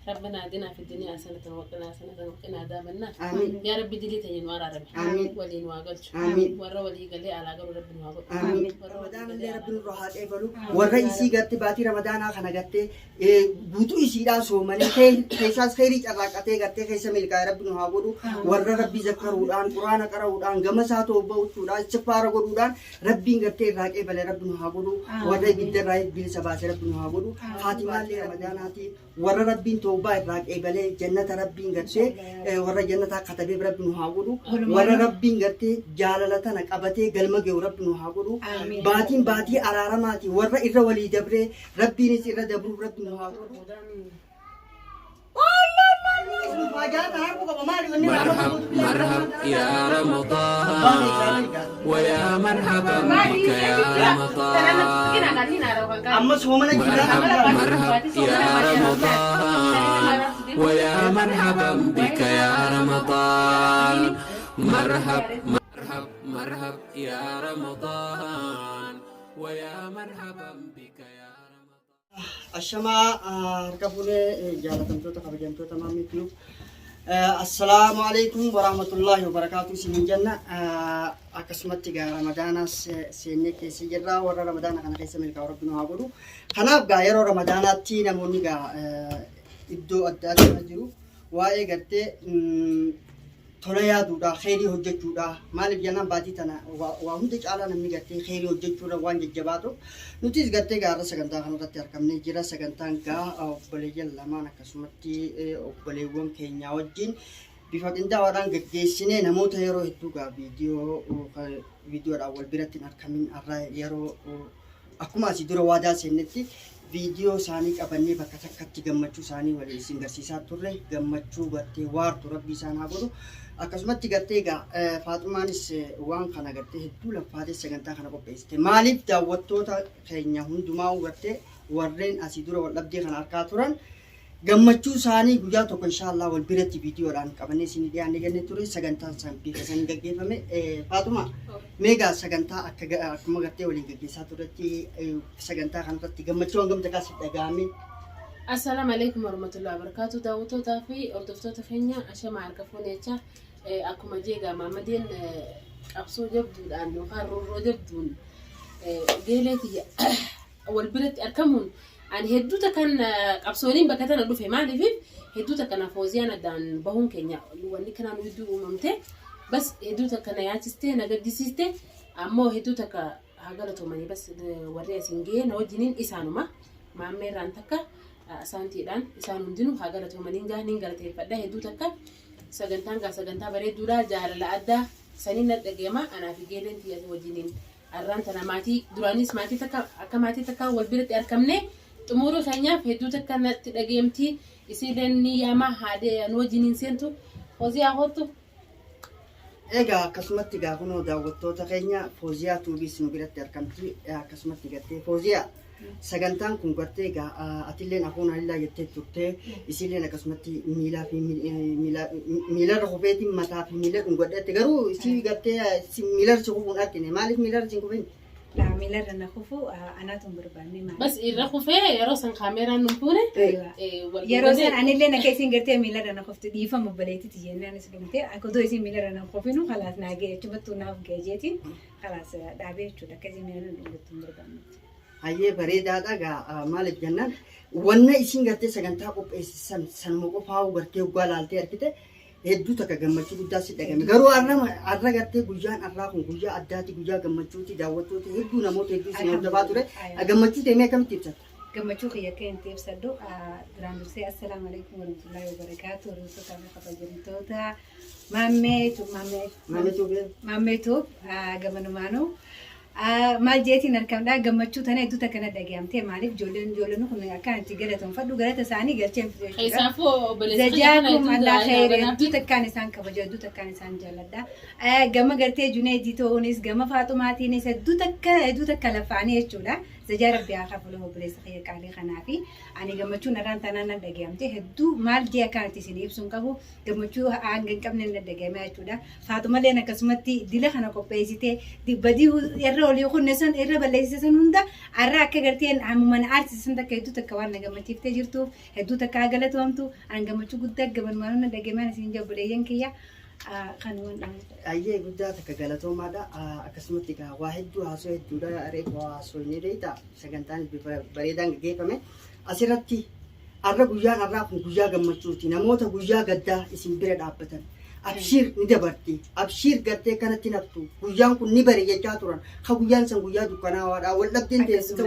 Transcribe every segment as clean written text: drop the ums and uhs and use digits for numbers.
ربنا آتنا في الدنيا حسنة وقنا حسنة وقنا عذاب النار. Amiin. Yaa Rabbi dilii teenya nu araarame. Amiin. Walii nu haa galchu. Amiin. Warra walii galee alaa galu Rabbi nu haa godhu. Amiin. Warra walii Ramadaana galee illee alaa Rabbi nurraa haa qeebalu. Warra isii garte baatii Ramadaanaa kana gartee guutuu isiidhaa soomanee keessaas kheyrii carraaqqatee gartee keessa milkaa'e Rabbi nu haa godhu. Warra Rabbi zakkaruudhaan, Quraana qara'uudhaan, gama isaa tooba'uudhaan, istighfaara godhuudhaan Rabbiin gartee irraa qeebale Rabbi nu haa godhu. Warra ibidda irraa bilisa baase Rabbi nu haa godhu. Kaatimaallee Ramadaanaatii Warra Rabbiin towbaa irraa qeebalee jannata Rabbiin gartee warra jannataa katabeef Rabbi nu haa godhu. Warra Rabbiin gartee jaalala tana qabatee galma ge'u Rabbi nu haa godhu. Baatiin baatii araaramaati warra irra walii dabree Rabbiinis irra dabruuf Rabbi nu haa godhu. مرحب مرحب يا رمضان ويا مرحبا بك يا رمضان Amma soomana مرحب مرحب يا رمضان ويا مرحبا بك يا رمضان مرحب مرحب مرحب يا رمضان ويا مرحبا بك يا رمضان Ashamaa harka fuunee jaalatamtoota kabajamtoota Maammee Tube. Assalaamu alaikum warahmatullaahi wabarakaatu isiniin jenna. Akkasumatti gaa Ramadaanaas seennee keessa jirra. Warra Ramadaana kana keessa milkaa'u Rabbi nu haa godhu. Kanaaf gaa yeroo Ramadaanaatti namoonni gaa iddoo adda addaa jiru. Waa'ee gartee tola yaaduudha, kheyrii hojjechuudha. Maaliif jennaan baatii tana waa hunda caalaa namni gartee kheyrii hojjechuudha waan jajjabaatuuf. Nutis gartee gaarra sagantaa kanarratti argamnee jira. Sagantaan gaa obboleeyyan lamaan akkasumatti obboleewwan keenyaa wajjin bifa qindaawaadhaan gaggeessinee namoota yeroo hedduu gaa viidiyoo viidiyoodhaan wal biratti hin argamin har'a yeroo Akkuma asii dura waadaa seennetti viidiyoo isaanii qabannee bakka takkatti gammachuu isaanii waliin isin garsiisaa turre gammachuu gartee waartu rabbi isaan haa godhu. Akkasumatti gartee egaa Faaxumaanis waan kana gartee hedduu laffaatee sagantaa kana qopheessite. Maaliif daawwattoota keenya hundumaa gartee warreen asii dura wal dhabdee kana arkaa turan Gammachuu isaanii guyyaa tokko inshaallah wal biratti viidiyoodhaan qabannee isinii dhiyaanne jennee ture sagantaan san bifa saniin gaggeeffame. Faaxuma mee egaa sagantaa akka akkuma gartee waliin gaggeessaa turretti sagantaa kanarratti gammachuu hangam takkaa si dhaga'ame? Assalaamu alaikum warahmatullahi wabarakatuh. Daawwattootaa fi hordoftoota keenya ashama harka fuune jecha akkuma jeegaa Maammadeen qabsoo jabduudhaan yookaan roorroo jabduun geelee tiyya wal biratti argamuun ani hedduu takkan qabsooniin bakka tana dhufe maaliif hedduu takka na fooziyaan addaan bahuun keenya wanni kanaan nu hedduu uumamte bas hedduu takka na yaachiste na gaddisiiste ammoo hedduu takka haa galatoomanii bas warri asiin ga'ee na wajjiniin isaanuma maammeerraan takka saantiidhaan isaan hundinuu haa galatoomaniin gaa niin galateeffadha hedduu takka sagantaan gaa sagantaa bareedduudha jaalala addaa saniin na dhaga'ama anaa fi geeleen tiyya wajjiniin Arraan tana maatii duraanis maatii takka akka maatii takka wal biratti arkamne xumuruu keenyaaf hedduu takka natti dhageemti isiileen ni yaama haadee nu wajjin hin seentu Fooziyaa kottu. Egaa akkasumatti egaa kunoo daawwattoota keenya Fooziyaa Tuubiis nu biratti arkamti akkasumatti gartee Fooziyaa Sagantaan kun gartee egaa atilleen afuun alillaa jettee turte isiilleen akkasumatti miilaa fi miilarra kufeetiin mataa fi miila dhungadheette garuu isii gartee miilarra si kufuun argine maaliif miilarra si hin kufin? Laa miilarra na kufu anaatu hin barbaanne maaliif? Bas irra kufee yeroo san kaameeraan nun fuune. Yeroo san anillee akka isiin gartee miilarra na kuftu dhiifama obboleettiti jennaan is dhumte akka otoo isiin miilarra na kufinu kalaas naa ga'e achumattuu naaf ga'e jeetiin kalaas dhaabee jechuudha akka isiin miilarra na dhungattu hin barbaanne. Hayyee bareedaadha gaa maaliif jennaan wanna isiin gartee sagantaa qopheessisan sanuma qofaa'uu gartee hoggaa laaltee argite hedduu takka gammachuu guddaa si dhagame garuu har'a har'a gartee guyyaan har'aa kun guyyaa addaati guyyaa gammachuuti daawwattoota hedduu namoota hedduu isin hordofaa ture gammachuu deemee akkamitti ibsatta? Gammachuu kiyya akka hin ibsadhu duraan dursee assalaamu alaikum warahmatullahi wabarakaatu hordoftoota fi kabajamtoota maammee maammee Maammee tuubee. maammee tuub gamanumaanuu Maal jeetiin arkamdha gammachuu tana hedduu takka na dhagayamtee maaliif ijoolleen ijoolleen kun akkaan itti galatoonfadhu galata isaanii galcheen fide jechuudha. Keessaafuu obboleessa kiyya kana Jajaakum hedduu Allah du'aa khayri godhaaf. hedduu takkaan isaan kabaja hedduu takkaan isaan jaalladha. Gama gartee Juneedii ta'uunis gama Faaxumaatiinis hedduu takka hedduu takka lafaanii jechuudha. Zajaa rabbi haa kafalu obboleessa kiyya qaalii kanaa fi ani gammachuun irraan tanaan na dhagayamte hedduu maal jee akkanatti isin ibsuun qabu gammachuu hanga hin qabne na dhagayame jechuudha. Faaxumalleen akkasumatti dila kana qopheessitee badii irra olii kunne san irra balleessite san hunda arra akka garteen amuma na aarsisan takka hedduu takka waan na gammachiiftee jirtuuf hedduu takka haa galatoomtu an gammachuu guddaa gabanumaan na dhagayamaan isin obboleeyyan kiyya kan waan dhaamu. Ayyee guddaa takka galatoomaadha. Akkasumatti egaa waa hedduu haasoo hedduudha reefu haasoo ni beekta sagantaan bifa bareedaan gaggeeffame. Asirratti arra guyyaan arraa kun guyyaa gammachuuti. Namoota guyyaa gaddaa isin bira dhaabbatan. Abshiir ni dabarti. Abshiir gartee kanatti naftu. Guyyaan kun ni bare jechaa turan. Ka guyyaan san guyyaa dukkanaawaadha. Wal dhabdeen teessisa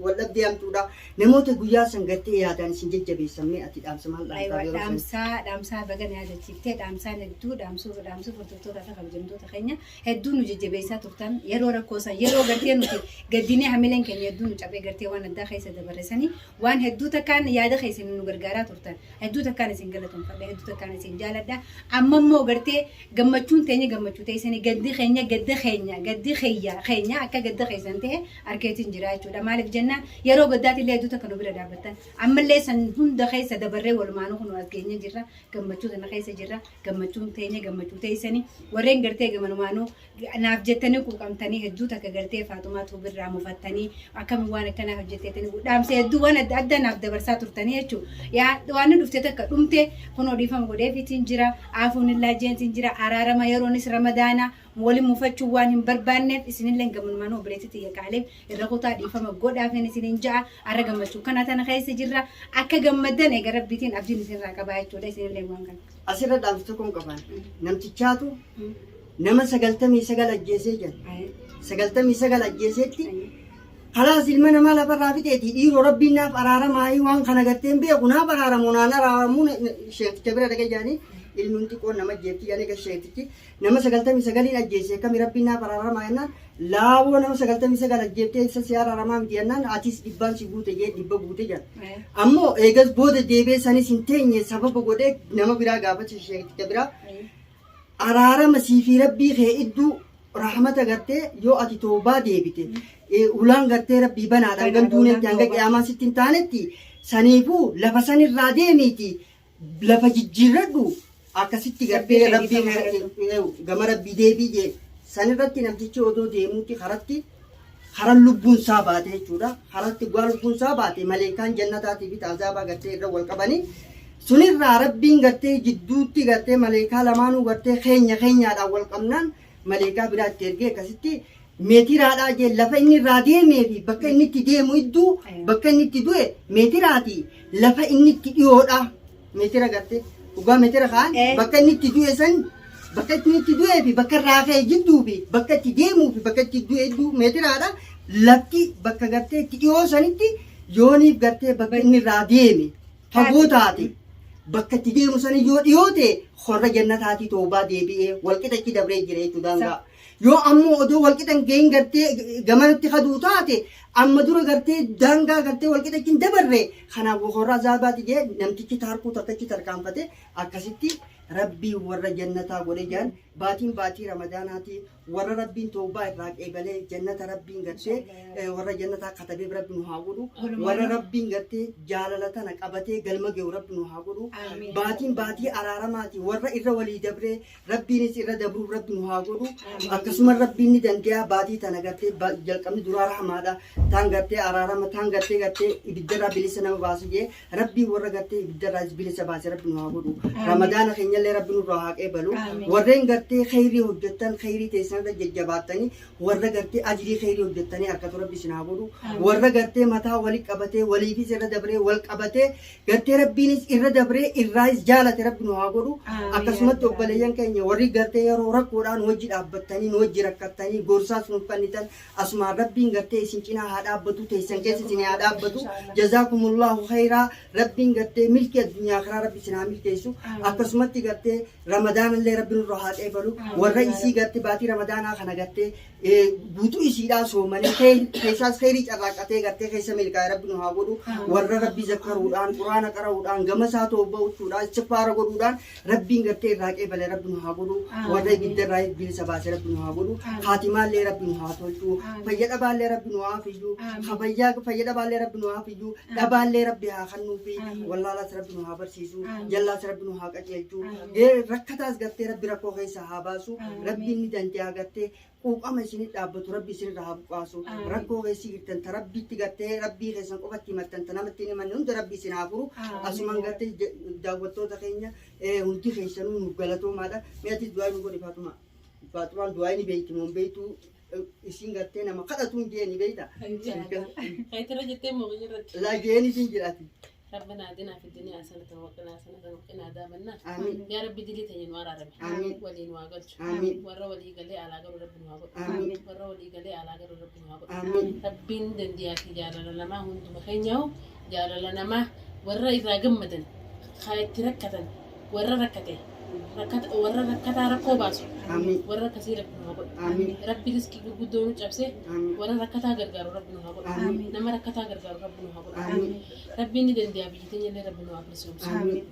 wal dhabdee hamtuudha. Namoota guyyaa san gartee yaadaan isin jajjabeessan mee ati dhaamsa maal dhaamtaa Aywa yeroo san? dhaamsaa dhaamsaa baga na yaadachiiftee dhaamsaan hedduu dhaamsuu dhaamsuu hordoftoota fi kabajamtoota keenya hedduu nu jajjabeessaa turtan yeroo rakkoo san yeroo gartee nuti gaddinee hamileen keenya hedduu nu cabee gartee waan addaa keessa dabarresanii waan hedduu takkaan yaada keessan nu gargaaraa turtan hedduu takkaan isin galatoomfadha hedduu takkaan isin jaaladha amma immoo gartee gammachuun teenya gammachuu teessanii gaddi keenya gadda keenya gaddi keenya keenya akka gadda keessan ta'e arkeetiin jira jechuudha maaliif jennaan yeroo gaddaatillee hedduu takka nu bira dhaabbattan ammallee san hunda keessa dabarree walumaanuu kun as geenye jirra gammachuu sana keessa jirra gammachuun teenya gammachuu teessanii warreen gartee gamanumaanuu naaf jettanii quuqamtanii hedduu takka gartee Faaxumaa Tuubirraa mufattanii akkami waan akkanaa hojjetteetanii dhaamsa hedduu waan adda addaa naaf dabarsaa turtanii jechuudha. Yaa waan nu dhufte takka dhumte kunoo dhiifama godheefiitiin jira aafuun illaa jeentiin jira araarama yeroonis ramadaana waliin mufachuu waan hin barbaanneef isinillee gamanumaanuu obboleettii xiyya qaaleef irra kutaa dhiifama godhaafin isinin ja'a arra gammachuu kana tana keessa jirra akka gammaddan eega rabbiitiin abdiin isinirraa qabaa jechuudha isinillee waan kana. Asirra dhaamsa tokko hin qaban. Namtichaatu nama 99 ajjeesee jira. 99 ajjeeseetti kalaas ilma namaa lafarraa fixeeti dhiiroo rabbiin naaf araaramaayii waan kana gartee hin beeku naaf araaramu naan araaramuu sheekticha bira dhaqee jedhanii ilmi xiqqoon nama ajjeefti jedhanii egaa sheektichi nama 99n ajjeese akkami rabbiin naaf araaramaa jennaan laaboo nama 99 ajjeeftee isa si araaramaa miti jennaan atis dhibbaan si guute jee dhibba guute jedha. Ammoo eegas booda deebi'ee sanis hin teenye sababa godhee nama biraa gaafate sheekticha biraa araarama sii fi rabbii kee idduu rahmata gartee yoo ati toobaa deebite ulaan gartee rabbii banaadha hanga duunetti hanga qiyaamaa sitti hin taanetti saniifuu lafa sanirraa deemiiti lafa jijjiirradhu akkasitti gartee rabbii gama rabbii deebii jee sanirratti namtichi odoo deemuuti karatti karan lubbuun isaa baate jechuudha. Karatti guwaa lubbuun isaa baate maleekaan jannataatii fi azaabaa gartee irra wal qabanii sunirraa rabbiin gartee jidduutti gartee maleekaa lamaanuu gartee keenya keenyaadhaan wal qabnaan maleekaa biraa itti ergee akkasitti meetiraadhaa jee lafa inni irraa deemee fi bakka inni itti deemu idduu bakka inni itti du'e meetiraati lafa inni itti dhiyoodha. Meetira gartee dhugaa meetira kaan bakka inni itti du'e san bakka inni itti du'ee fi bakka irraa ka'e jidduu fi bakka itti deemuu fi bakka itti du'e jidduu meetiraadha. Lafti bakka gartee itti dhiyoo sanitti yooniif gartee bakka inni irraa deeme fagoo taate bakka itti deemu sani yoo dhiyoo ta'e horra jannataatii toobaa deebi'ee walqixa itti dabree jira jechuu daangaa. Yoo ammoo odoo walqixa hin gahin gartee gamanatti kaduu taate amma dura gartee daangaa gartee walqixa hin dabarre kanaaf horra azaabaati jee namtichi taarkuu takkachi tarkaanfate akkasitti rabbiin warra jannataa godhe jaan baatiin baatii ramadaanaati warra rabbiin toobaa irraa qeebalee jannata rabbiin gartee warra jannataa katabeef rabbi nu haa godhu warra rabbiin gartee jaalala tana qabatee galma ge'u rabbi nu haa godhu baatiin baatii araaramaati warra irra walii dabree Rabbiinis irra dabruuf rabbi nu haa godhu. Akkasuma rabbiin ni danda'a baatii tana gartee jalqabni duraa rahmaadha. Taan gartee araarama taan gartee gartee ibiddarraa bilisa nama baasu jee rabbiin warra gartee ibiddarraa bilisa baase rabbi nu haa godhu. Ramadaana keenyallee rabbi nurraa haa qeebalu. Warreen gartee kheyrii hojjettan kheyrii teessan irra jajjabaattanii warra gartee ajrii kheyrii hojjettanii harkatu rabbi isin haa godhu. Warra gartee mataa wali qabatee waliifis irra dabree wal qabatee Gartee rabbiinis irra dabree irraayis jaalate rabbi nu haa godhu. Akkasumatti obboleeyyan keenya warri gartee yeroo rakkoodhaa nu wajji dhaabbattanii nu wajji rakkattanii gorsaas nuuf kennitan asumaan rabbiin gartee isin cinaa haa dhaabbatu teessan keessa isin haa dhaabbatu. Jazaakumullahu khayraa rabbiin gartee milkii addunyaa karaa rabbi isin haa milkeessu. Akkasumatti gartee ramadaanallee rabbi nurra haa qeebalu. Warra isii gartee baatii ramadaanaa. Ramadaanaa kana gartee guutuu isiidhaa soomanee keessaas kheyrii carraaqqatee gartee keessa milkaa'e Rabbi nu haa godhu. Warra Rabbi zakkaruudhaan, Quraana qara'uudhaan, gama isaa toobba'uudhaan, istighfaara godhuudhaan Rabbiin gartee irraa qeebale Rabbi nu haa godhu. Warra ibidda irraa bilisa baase Rabbi nu haa godhu. Kaatimaallee Rabbi nu haa tolchu. Fayya dhabaallee Rabbi nu haa fiyyu. Fayyaa fayya dhabaallee Rabbi nu haa fiyyu. Dhabaallee Rabbi haa kennuufi. Wallaalaas Rabbi nu haa barsiisu. Jallaas Rabbi nu haa qajeelchu. Rakkataas gartee Rabbi rakkoo keessaa haa baasu. Rabbiin ni danda'a gartee quuqama isinit dhaabbatu Rabbi isinirraa haa buqqaasu. Rakkoo keessi jirtan ta Rabbitti gartee Rabbii keessan qofatti himattan ta namatti hin himanne hunda Rabbi isin haa furu. Asumaan gartee daawwattoota keenya hundi keessanuu nuuf galatoomaadha. Mee atis du'aa nu godhi Faatuma. Faatumaan du'aa ni beekti moo hin beektu isin gartee nama kadhatuun jee ni beekta. Kayitira jettee moo irratti? Laa jeen isin jedhati. ربنا آتنا في الدنيا حسنة وقنا حسنة وقنا عذاب النار. آمين. يا ربي دلي تنين وارا ربي. آمين. ولي نواقلش. آمين. ورا ولي قال لي على قول ربي نواقل. آمين. ورا ولي قال لي على قول ربي نواقل. آمين. ربي دنديا في جالنا لما هندو مخينيو جالنا لما ورا إذا قمدن خايت ركتن ورا ركته ركت ورا ركتا ركو باسو. آمين. ورا كثير ربي نواقل. آمين. ربي رزقي gurguddoon cabse آمين. warra rakkataa gargaaru rabbi nu haa godhu. Amiin. Nama rakkataa gargaaru rabbi nu haa godhu. Amiin. Rabbiin ni danda'a biyya teenya illee rabbi nu haa bilisoomsu. Amiin.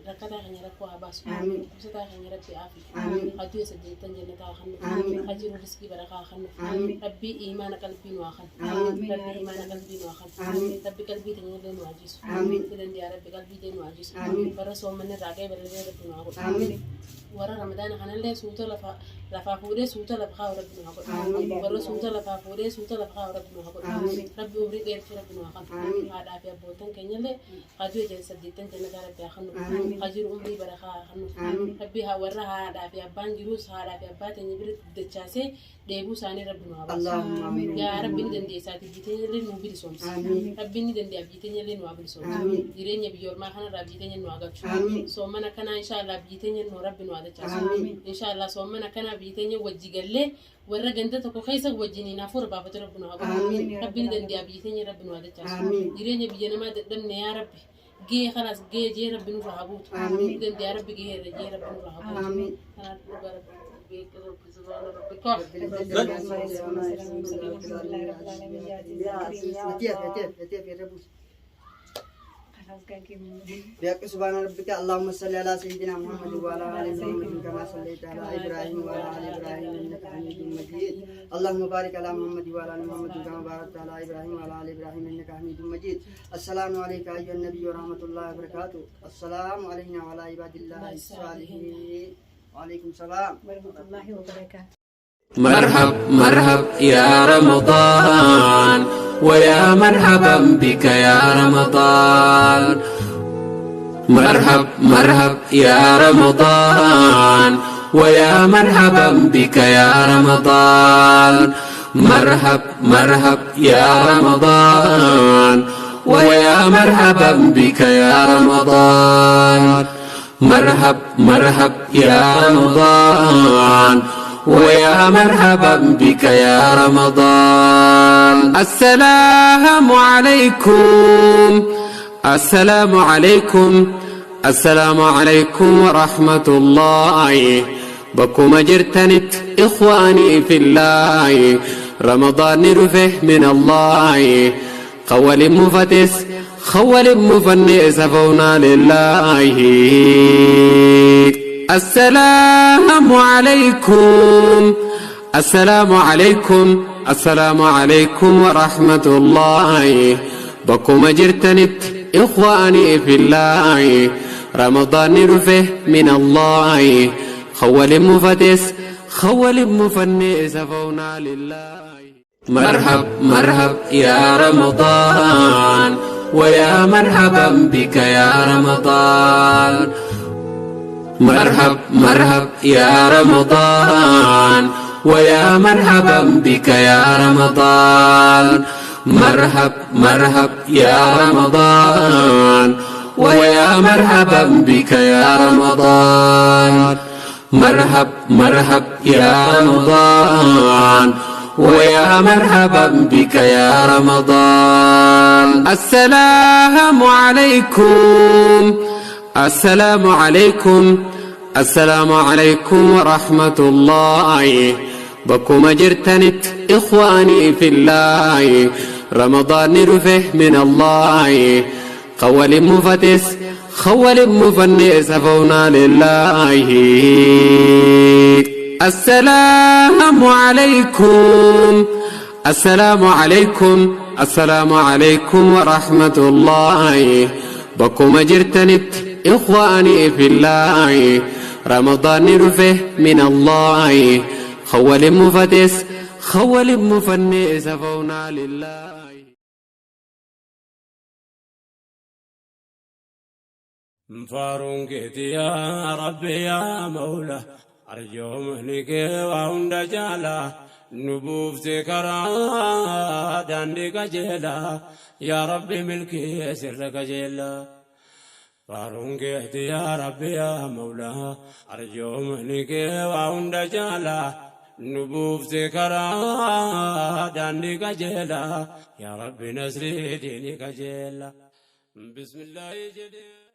Rakkataa keenya rakkoo haa baasu. Amiin. Dhukkubsataa keenya rabbi haa fidu. Amiin. Hadduu isa jettan jannataa haa kennu. Amiin. Hajiru riskii barakaa haa kennu. Amiin. Rabbii imaana qalbii nu haa kennu. Amiin. Rabbii imaana qalbii nu haa kennu. Amiin. Rabbi qalbii teenya illee nu haa jiisu. Amiin. Ni danda'a rabbi qalbii teenya nu haa jiisu. Amiin. Warra soommanni irraa ga'e bal'ee rabbi nu haa godhu. Amiin. Warra ramadaana kanallee suuta lafa lafaa fuudhee suuta lafa kaa'u rabbi nu haa godhu. Amiin. Warra suuta lafaa fuudhee suuta lafa kaa'u rabbi nu haa godhu. Amiin. Rabbi umrii dheertuu rabbi nu haa kennu. Amiin. Haadhaa fi abbootan keenyallee hajuu ejeen saddeettan jannataa rabbi haa kennu. Amiin. Hajiru umrii barakaa haa kennu. Amiin. Rabbi haa warra haadhaa fi abbaan jiruus haadhaa fi abbaa teenya biratti dachaasee dheebuu isaanii rabbi nu haa baasu. Allahumma amiin. Yaa rabbi ni dandeessaati biyya teenya illee nu bilisoomsi. Amiin. Rabbi ni danda'a biyya teenya illee nu haa bilisoomsu. Amiin. Jireenya biyya ormaa kanarraa biyya teenya nu haa galchu. Amiin. Soomana kanaa inshaallah biyya teenya nu rabbi nu haa dachaasu. Amiin. Inshaallah soomana kanaa biyya teenya wajji gallee warra ganda tokko keessa wajjiniin hafuura baafatu rabbi nu haa godhu. Amiin. Rabbi ni danda'a biyya teenya rabbi nu haa dachaasu. Amiin. Jireenya biyya namaa dadhabne yaa rabbi. Gahee kanaas gahee jee rabbi nurra haa guutu. Amiin. Ni danda'a rabbi gahee irra jee rabbi nurra haa guutu. Amiin. Kanaaf dhugaa rabbi beeku rabbi subhaana rabbika. Atiif atiif atiif irra buusi. بحق سبحان ربك اللهم صل على سيدنا محمد وعلى ال محمد كما صليت على ابراهيم وعلى ال ابراهيم انك حميد مجيد. اللهم بارك على محمد وعلى ال محمد كما باركت على ابراهيم وعلى ال ابراهيم انك حميد مجيد. السلام عليك ايها النبي ورحمه الله وبركاته. السلام علينا وعلى عباد الله الصالحين. وعليكم السلام ورحمة الله وبركاته. مرحب مرحب يا رمضان ويا مرحبا بك يا رمضان. مرحب مرحب يا رمضان ويا مرحبا بك يا رمضان. مرحب مرحب يا رمضان ويا مرحبا بك يا رمضان. مرحب مرحب يا رمضان ويا مرحبا بك يا رمضان. السلام عليكم السلام عليكم السلام عليكم ورحمة الله. بكم جرتنت إخواني في الله. رمضان رفه من الله. خول مفتس خول مفنس فونا لله. السلام عليكم السلام عليكم السلام عليكم ورحمة الله. بكم جرتنت إخواني في الله. رمضان رفه من الله. خول مفتس خول مفنس فونا لله. مرحب مرحب يا رمضان ويا مرحبا بك يا رمضان. مرحب مرحب يا رمضان ويا مرحبا بك يا رمضان. مرحب مرحب يا رمضان ويا مرحبا بك يا رمضان. مرحب مرحب يا رمضان ويا مرحبا بك يا رمضان. السلام عليكم السلام عليكم السلام عليكم ورحمة الله. Bakkuma jirtanitti ikhwaanii fillaahi, Ramadaanni dhufe min Allaahi. Kan waliin mufates kan waliin mufannes hafawnaa lillaahi. Assalaamu alaykum. Assalaamu alaykum. Assalaamu alaykum wa rahmatullaahi. Bakkuma jirtanitti ikhwaanii fillaahi, Ramadaanni dhufe min Allaahi. Kan waliin mufates kan waliin mufannes hafawnaa lillaahi. Faaruun keeti yaa Rabbi yaa Mawla, arjoomni kee waa hunda caala, nu buufte karaa daandii qajeela, yaa Rabbi milkii sirra qajeela. Faaruun keeti yaa Rabbi yaa Mawla, arjoomni kee waa hunda caala, nu buufte karaa daandii qajeela, yaa Rabbi nasrii diinii qajeela. Bismillaahi jedhee.